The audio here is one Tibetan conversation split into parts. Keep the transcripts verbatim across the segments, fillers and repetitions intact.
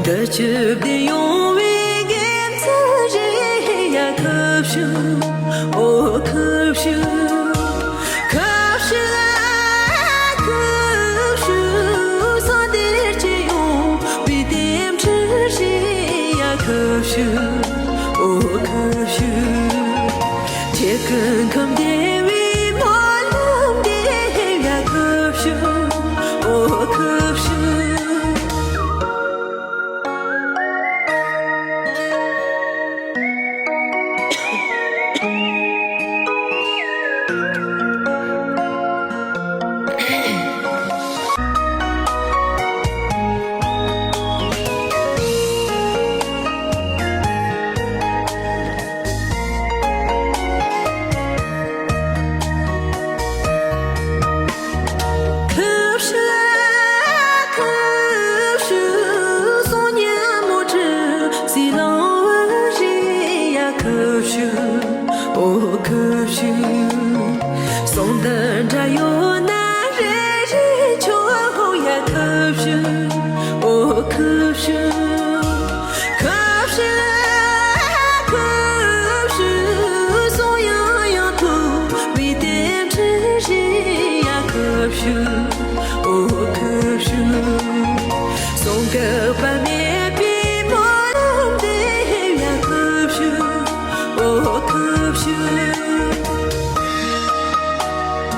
བཅུ་བདུན་ཡོང་བའི་དགེ་མཚན་རེད་ཡ། ཁུ་བྱུག་ཨོ་ཁུ་བྱུག་ཁུ་བྱུག་ཨ་ཁུ་བྱུག་སང་དེར་སྐྱེ་ཡོང་བའི་རྟེན་འབྲེལ་རེད་ཡ། ཁུ་བྱུག་ཨོ་ཁུ་བྱུག་ཁྱེད་ཀྱི་ཁམས་བདེ་བའི་སྨོན་ལམ་འདེབས་ཡ། ཁུ་བྱུག་ཨོ་ཁུ་བྱུག་ཁུ་བྱུག་ཁུ་བྱུག་གསུང་ཉིན་མོ་དྲི་ཟའི་ལང་བ་རེད་ཡ། ཁུ་བྱུག་ཨོ་ཁུ་བྱུག་གསུང་འདི་འདྲ་ཡོད་ན་རེ་རེ་ཁྱོད་ཧོ་ཡ། ཁུ་བྱུག་ཨོ་ཁུ་བྱུག་ཁུ་བྱུག་ཁུ་བྱུག་གསུང་ཡང་ཡང་ཐུག་པའི་རྟེན་འབྲེལ་རེད་ཡ། ཁུ་བྱུག་ཨོ་ཁུ་བྱུག་གསུང་གི་པ་མེད་པའི་སྨོན་ལམ་འདེབས་ཡ། ཁུ་བྱུག་ཨོ་ཁུ་བྱུག་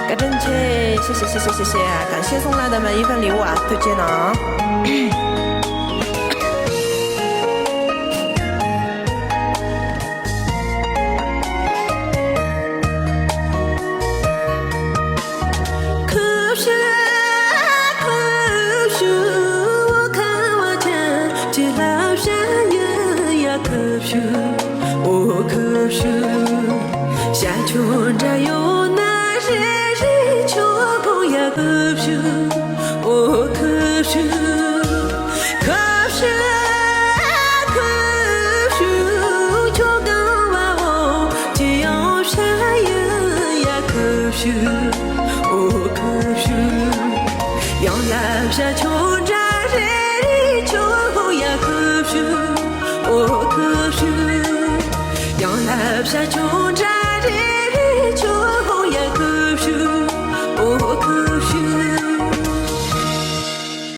བཀའ་དྲིན་ཆེ། 谢谢谢谢谢谢，感谢送来的每一份礼物啊，再见呢。ཁུ་བྱུག་ཁུ་བྱུག་ཁ་བ་ཅན་གྱི་ལྷ་བྱ་ཡིན་ཡ། ཁུ་བྱུག་ཨོ་ཁུ་བྱུག་བྱ་ཁྱོད་འདྲ་ཡོད་ན་རེ་རེ་ཁྱོད་ཧོ་ཡ། ཁུ་བྱུག་ཨོ་ཁུ་བྱུག་ཁུ་བྱུག་ཁུ་བྱུག་ཁྱོད་གང་བ་འོ་ཅི་ཡང་བྱ་ཡིན་ཡ། ཁུ་བྱུག་ཨོ་ཁུ་བྱུག་ཡང་ལ་བྱ་ཁྱོད་འདྲ་རེ་རེ་ཁྱོད་ཧོ་ཡ། ཁུ་བྱུག་ཨོ་ཁུ་བྱུག་ཡང་ལ་བྱ་ཁྱོད་